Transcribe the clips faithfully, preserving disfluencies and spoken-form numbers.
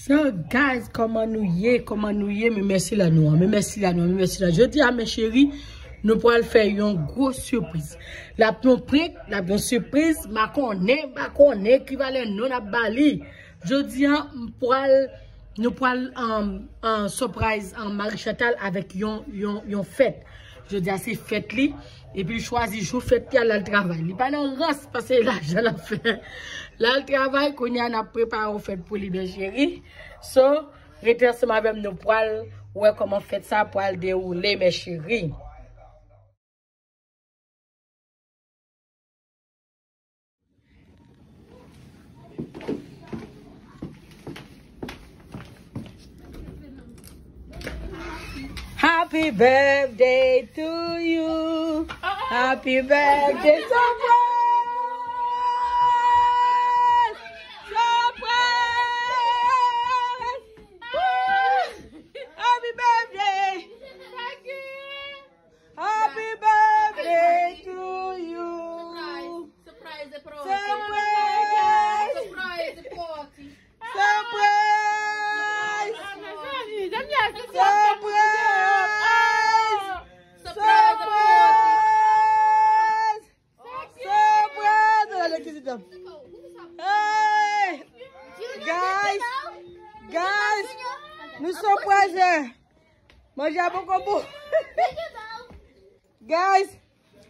So, guys, kòman nou ye? Kòman nou ye? Men mèsi la nou an. Men mèsi la nou an. Men mèsi la. Jodi a, mes chéris, nou pral fè yon gwo sipriz. L ap yon prank, l ap yon sipriz. M pa konnen, m pa konnen ki valè non n ap ba li. Jodi a, m pral, nou pral, um, um, surprise, um, Marie Chantal avèk yon, yon, yon fèt. Jodi a, se fèt li. Epi l chwazi jou fèt li a, l al travay. Li pa nan rans, paske lajan l ap fè. L al travay, kounye a n ap prepare yon fèt pou li, mes chéris. So, rete ansanm avè m, nou pral wè kòman fèt sa pral dewoule, mes chéris. Happy birthday to you. Happy birthday. Surprise! Surprise! Woo! Happy birthday! Thank you! Happy birthday to you. Surprise! Surprise! Surprise! Surprise! Surprise! Surprise! Surprise! Surprise! Surprise! Hey! Guys! Guys! Nou surprise! Manje a poko bon. Guys,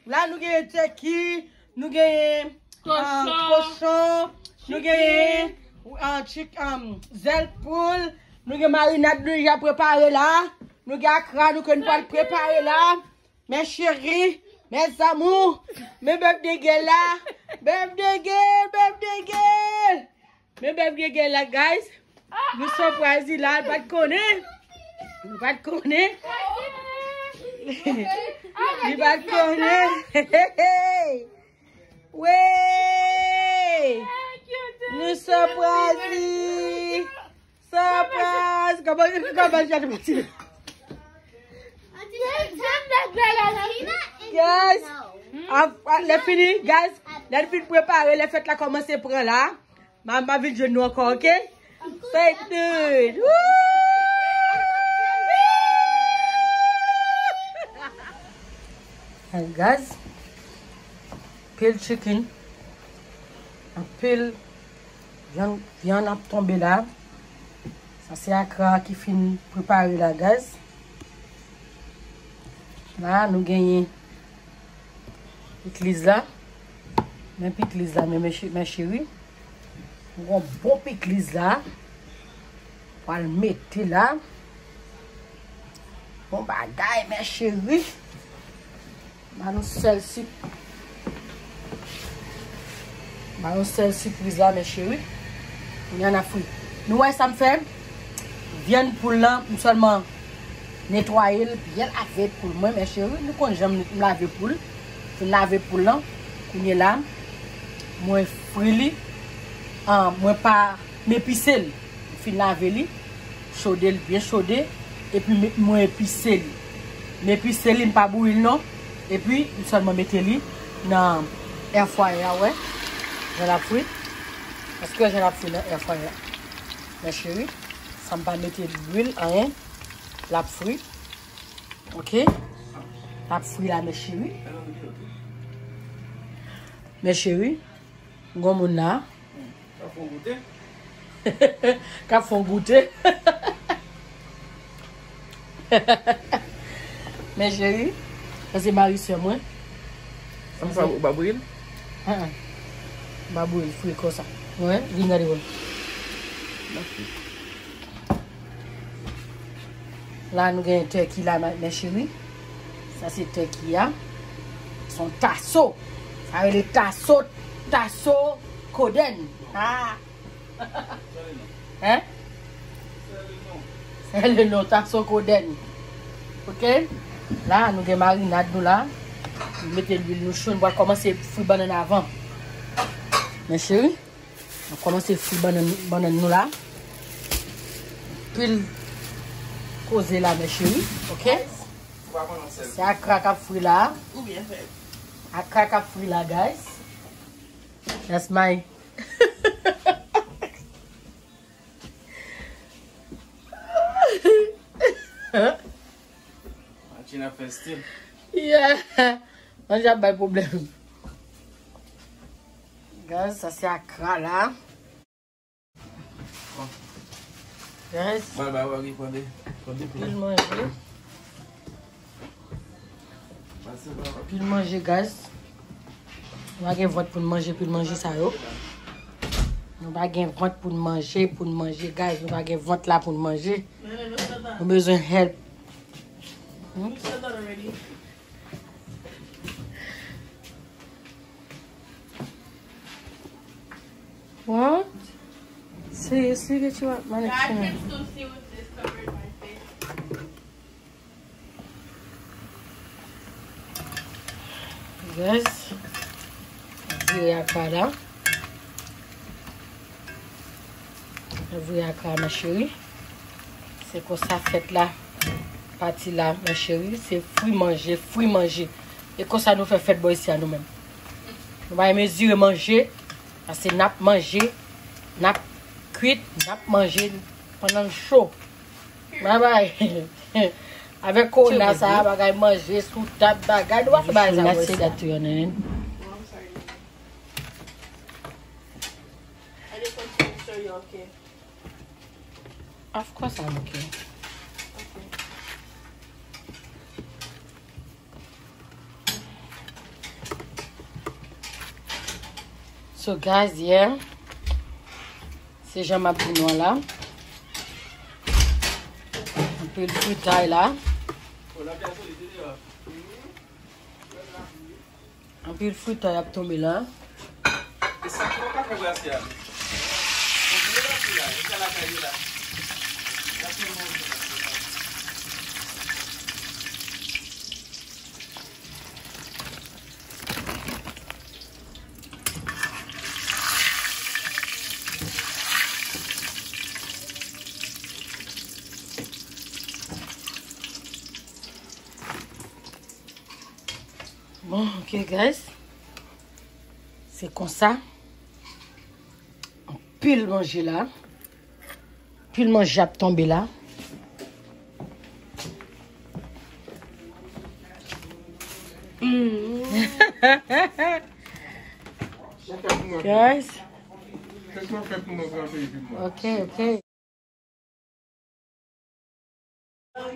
la nou genyen tèki, nou genyen, um, kochon, nou genyen, uh, chik-, um, zèl poul, nou gen marinad nou deja prepare la, nou gen akra nou ke nou pral prepare la. Mes chéris, mes amours, men bèf de gèl la, bèf de gèl, bèf de gèl. Men bèf gègè la, guys. Nou surprise li la, li pa t konnen. Li pa t konnen. Li pa t konnen. Wey! Nou surprise li. Surprise! Kòman, kòman l chante pati? Guys, ap, ap, lè fini, guys, lè fini prepare, lè fèt la kòmanse pran la. M a, m a vin jwenn nou ankò, oke? Stay tuned! Woo! Hey, guys. Pil chicken. Anpil vyann, vyann ap tonbe la. Sa se akra ki fin prepare la, guys. La, nou genyen pikliz la. Men pikliz la, men, men che-, men cheri. Nou gon bon pikliz la. Pral mete la. Bon bagay, men cheri. Ba nou sèl sip. Ba nou sèl sipriz la, men cheri. Kounye a n a fri. Nou wè sa m fè? Vyann poul lan, m sèlman netwaye l, byen lave poul mwen, men cheri. Nou konn jan m lave poul. Fin lave poul lan. Kounye la, mwen fri li. Ah, mwen pa, m epise l. M fin lave li, chode l byen chode, epi m, mwen epise li. M epise li, m pa bouyi l non. Epi, m sèlman mete li nan air fryer a, wè. Jan l ap fri. Èske jan l ap fri nan air fryer a? Men cheri, san m pa mete lwil, anyen, l ap fri. Oke? L ap fri la, men cheri. Men cheri, gon moun la. K ap fè w goute. K ap fè w goute. Men cheri, sa se mari sè mwen. Sa se, ou pa bouyi l? An-an. M pa bouyi l fre konsa. Wè, vin gade wè. Mèsi. La, nou gen tèki la, ma-, men cheri. Sa se tèki a. Se yon taso. Sa rele taso, taso kodèn. Ah. Hein? Sè le non, taso kodèn. Oke? La, nou gen marinad nou la. Nou mete lwil nou cho, nou pral kòmanse fri bannann avan. Men cheri. Nou kòmanse fri bannann, bannann nou la. Pil koze la, men cheri. Oke? Se akra k ap fri la. Akra k ap fri la, guys. That's my, N ap fè stil. Yeah. Manje ap bay pwoblèm. Guys, sa se akra la. Guys, pil manje. Pil manje, guys. Nou pa gen vant pou n manje, pil manje sa yo. Nou pa gen vant pou n manje, pou n manje, guys. Nou pa gen vant la pou n manje. Nou bezwen help. Hmm? What? Seriously, get you out my next channel. Guys, vire akra la. Vire akra, ma chérie. Se konsa fèt la. Pati la, ma chérie, se fri manje, fri manje. E konsa nou fè fèt bò isi a nou menm. Nou pa mezire manje, paske n ap manje, n ap kwit, n ap manje pandan l cho. Bye bye. Avèk kowona sa a, bagay manje sou tab, bagay, nou pa fè bagay sa yo isi a. I just want to make sure you're okay. Of course I'm okay. Okay. So guys, yeah. Se jan m ap di nou an la. Anpil fritay la. Anpil fritay ap tonbe la. E sa ki w pa fè brase a? Ou vle la pou la, e sa lakay yo la. Bon, ok, guys. Se konsa. Anpil manje la. Anpil manje ap tonbe la. Mm. Guys. Ok, ok. Ou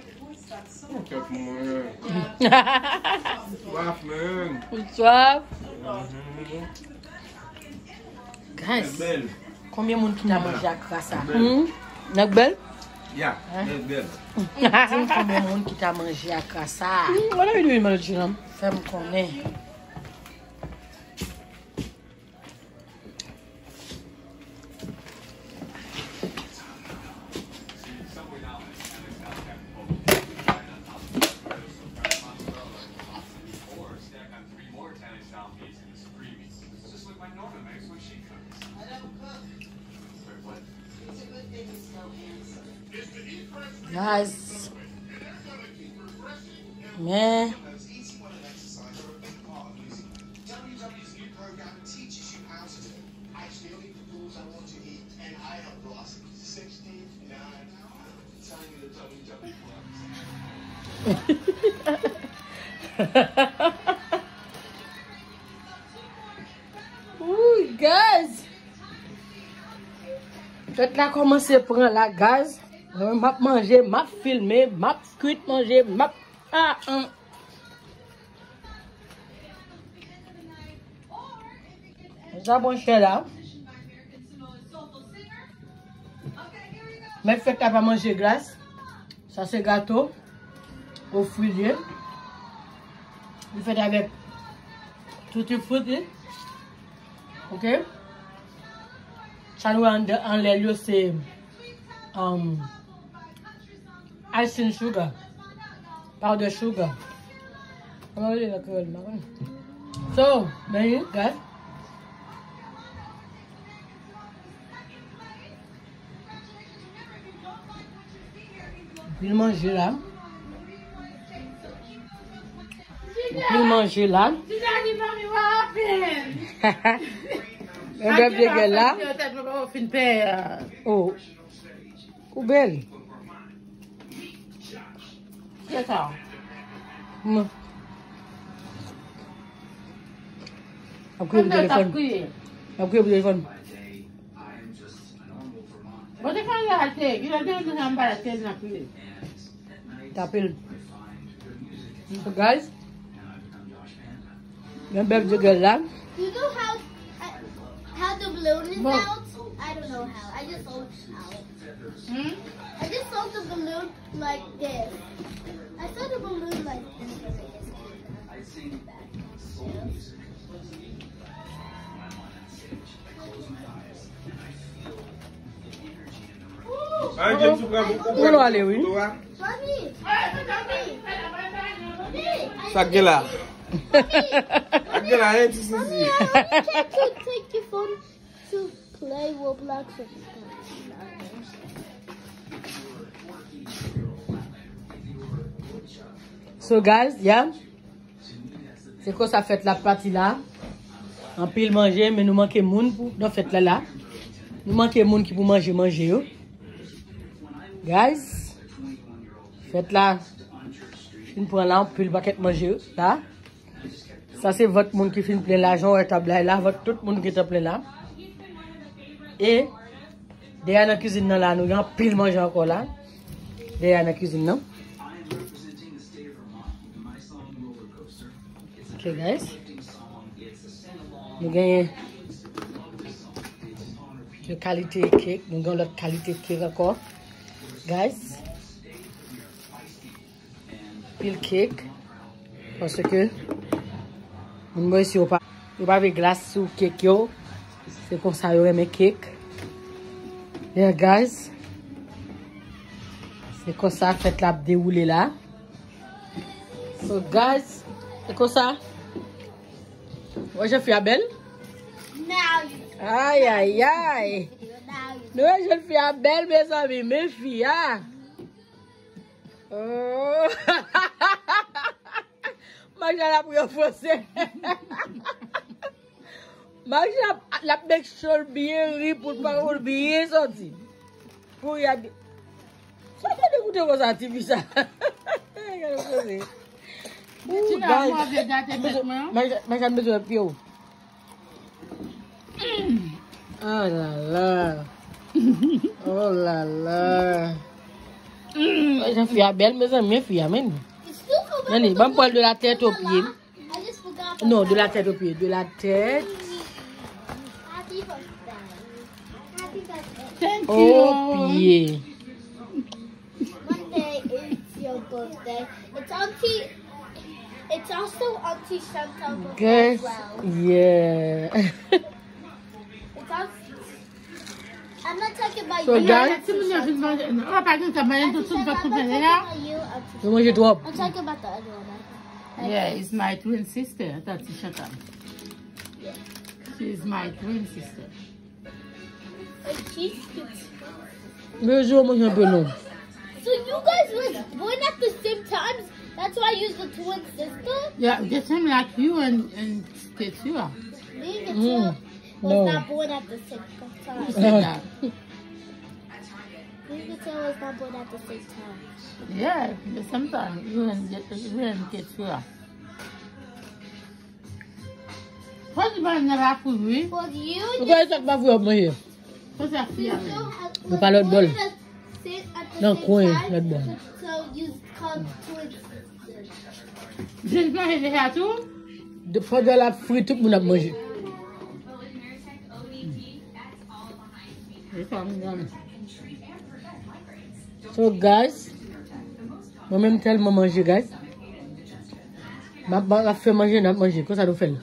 swaf, man. Ou swaf? Guys, konbyen moun ki ta manje akra sa? Nèg bèl? Ya, nèg bèl. Di m konbyen moun ki ta manje akra sa? Mwen anvi manje la. Fè m konnen. Guys. Men. Ooh, guys. Fèt la kòmanse pran la, guys. Mwen, m ap manje, m ap filme, m ap kwit manje, m ap, ah, ah. Sa bon chè la. Mèt fèt la pa manje glas. Sa se gato o fwi li ye. Li fèt avèk tutti frutti. Ok? Sa nou wè anndan, anlè l yo se, um, icing sugar. Powder sugar. Kòman yo rele nan kreyòl, m pa konnen. So, men, guys. Anpil manje la. Anpil manje la. Yon bèf de gèl la. Oh. Ou bèl. Kisa? Mm. Ap kriye pou telefòn. Ap kriye pou telefòn. Bon, te fè anlè a te, ki lè te anlè a m pa la te nan kriye. Tapil. So, guys, gen bèl de gèl la. You know how, uh, how the balloon is out? I don't know how. I just saw it out. Hmm? I just saw the balloon like this. I saw the balloon like this when I just came back. Ou ale, wi. Sa k gen la? Sa k gen la, en ti sisi? So, guys, yeah. Se konsa fèt la ap pati la. Anpil manje, men nou manke moun pou nan fèt la la. Nou manke moun ki pou manje manje yo. Guys, fèt la fin pran la, anpil pakèt manje la. Sa se vant moun ki fin plen la, jan w wè tab la la, vant tout moun gentan plen la. E dèyè nan kizin nan la, nou gen anpil manje ankò la. Dèyè nan kizin nan. Ok, guys. Nou genyen de kalite kek. Nou gen lòt kalite kek ankò. Guys. Pil kek. Paske moun mwen isi yo pa, yo pa vle glas sou kek yo. Se konsa yo renmen kek. Yeah, guys. Se konsa fèt la ap dewoule la. So, guys, e konsa. Wè jan fi a bèl? Ay, ay, ay. Nou wè jan fi a bèl, mezanmi, men fi a. Oh. Maj la ap ranfòse. Maj la, l ap make sure l byen ri pou l pa pou l byen sòti. Pou y a byen. Sa fè degoute konsa, ti fi sa. Gade koze. Ooh, guys. Mwen bezwen, mwen bezwen pye w. Oh la la. Oh la la. Jan fi a bèl, mezanmi, fi a, men. Men, ban m pran de la tèt o pye. Non, de la tête aux pieds. De la tête Happy birthday. Happy birthday. Thank you. Aux pieds. Monday is your birthday. It's auntie. It's also Auntie Chantal's birthday Guys, as well. Yeah. It's auntie. I'm not talking about So, you. guys, Ti moun yo fin manje. Ou pa gen tan manje tout, tout, tout, tout, tout, ya. Yo manje twòp. I'm talking about the other one. Yeah, it's my twin sister, Tati Chantal. She's my twin sister. And she's cute. Men yo manje anpil non. So you guys was born at the same times. That's why you're the twin sister. Yeah, the same like you and, and Ketura. Me and Mm. Ketura was No. not born at the same time. Who said that? Me and Ketura was not born at the same time. Yeah, the same time. You and, you and Ketura. Fò di ban nan la fout, wi. For you, Ou kwè sa k pa vre w ap manje? Fò sa fi a you menm. have Ou pa lòt bòl. Sit at the Nan same kwen, time, lòt bò. So you called twin sisters. Jis manje deja tou? De- Fò djòl ap fri, tout moun ap manje. E sa m gade. So, guys, mwen menm tèlman manje, guys. M ap, m ap fè manje, n ap manje. Konsa nou fè l.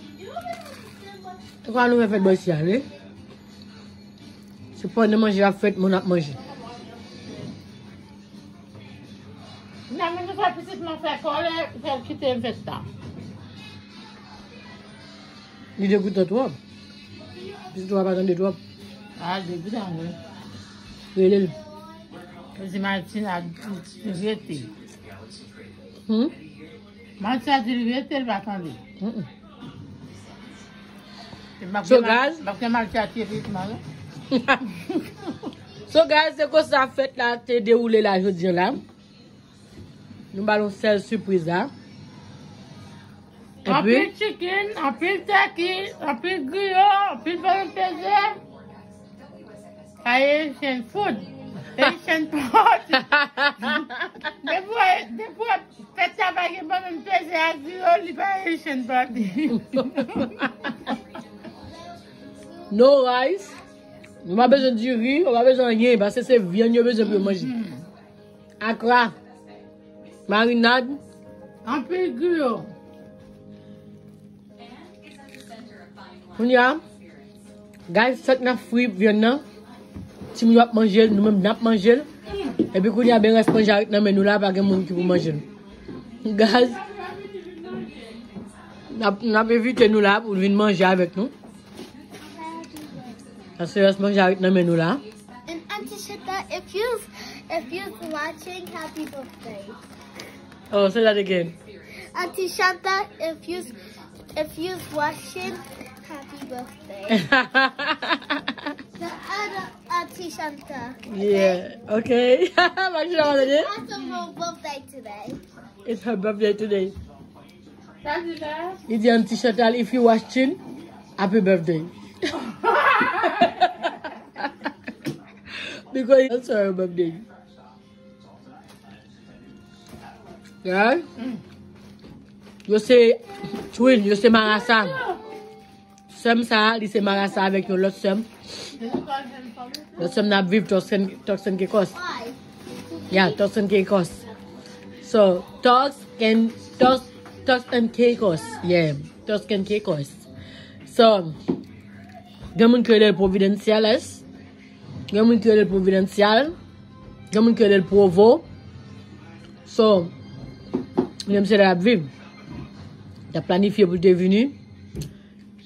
E kwa nou fè fèt bò isi a, wi? Se pandan manje ap fèt, moun ap manje. Nan men nou fè pitit mwen fè kòlè, fè l kite m fèt la. Li degoutan twòp. Pitit ou a pa tande twòp. Ah, degoutan, wi. Rele l. Yo di Martina rete. Hmm? Martina di l rete, l pa tande. Mm-mm. E m ap So, gen mal- guys. M ap gen maltratye pitit mwen, wi. So, guys, se konsa fèt la te dewoule la jodi an la. Nou ba nou sèl sipriz la. Epi? Anpil chicken, anpil turkey, anpil griyo, anpil bann peze. Haitian food. Haitian party. Depi, depi fèt sa pa gen bann peze ak griyo, li pa Haitian party. No rice. Nou pa bezwen diri, nou pa bezwen anyen, paske se vyann yo bezwen pou yo manje. Akra. Marinad. Anpil griyo. Kounye a, guys, fèk n ap fri vyann nan. Timoun yo ap manje l, nou menm n ap manje l. Epi kounye a, ben rès manje a ret nan men nou la, pa gen moun ki pou manje l. Guys, n ap, n ap envite nou la pou vin manje avèk nou. Paske rès manje a ret nan men nou la. And Auntie Shanta, if you, if you're watching, happy birthday. Oh, say that again. Auntie Shanta, if you, if you're watching, happy birthday. The other Auntie Shanta. Okay? Yeah, okay. Make sure that it is. It's her birthday today. Li di, Auntie Chantal, if you watching, happy birthday. Because it's her birthday. Right? Yo se twin, yo se marasa. Sè m sa, li se marasa avèk yon lòt sè m. Lòt sè m nan ap viv Turks and, Turks and Caicos. Yeah, Turks and Caicos. So, Turks and, Turks, Turks and Caicos. Yeah, Turks and Caicos. So, gen moun ki rele l Providenciales. Gen moun ki rele l Providencial. Gen moun ki rele l Provo. So, li menm se la l ap viv. L ap planifye pou l te vini.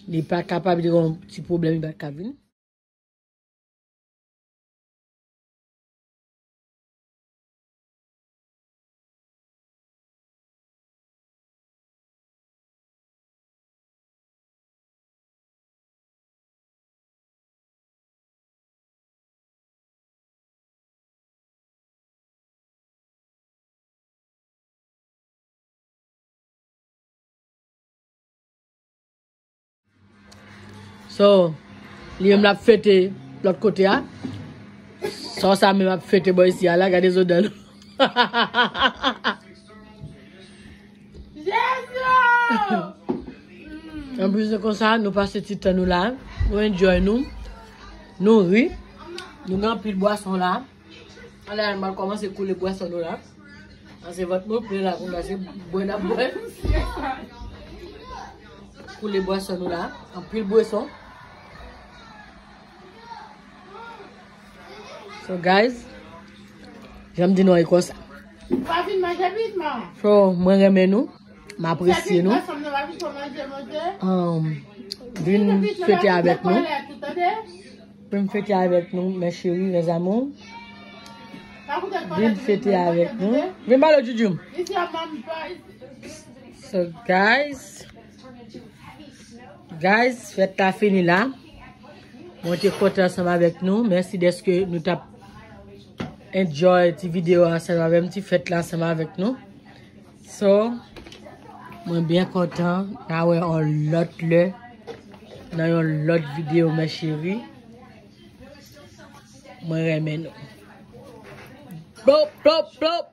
Li pa kapab, li te gen yon ti pwoblèm, li pa t ka vin. So, li menm l ap fete lòt kote a. Sa w sa menm ap fete bò isi a la, gade zo dan nou. Jezi! Anplis de konsa, nou pase ti tan nou la, nou enjoy nou, nou ri, nou gen anpil bwason la. Ann al, m al kòmanse koule bwason nou la. An se vant nou plen la kounye a, se bwè n ap bwè. Koule bwason nou la, anpil bwason. So guys, jan m di nou e konsa. Pa vin manje vit, man. So, mwen renmen nou, m apresye nou. Vin fete avèk nou. Vin fete avèk nou, mes chéris, mes amours. Vin fete avèk nou. Vin pale, Djoudjou. So, guys, guys, fèt la fini la. Mwen te kontan ansanm avèk nou. Mèsi dèske nou t ap enjoy ti videyo ansanm avè m, ti fèt la ansanm avèk nou. So, mwen byen kontan. N a wè yon lòt lè nan yon lòt videyo, mes chéris. Mwen renmen nou. Plop, plop, plop.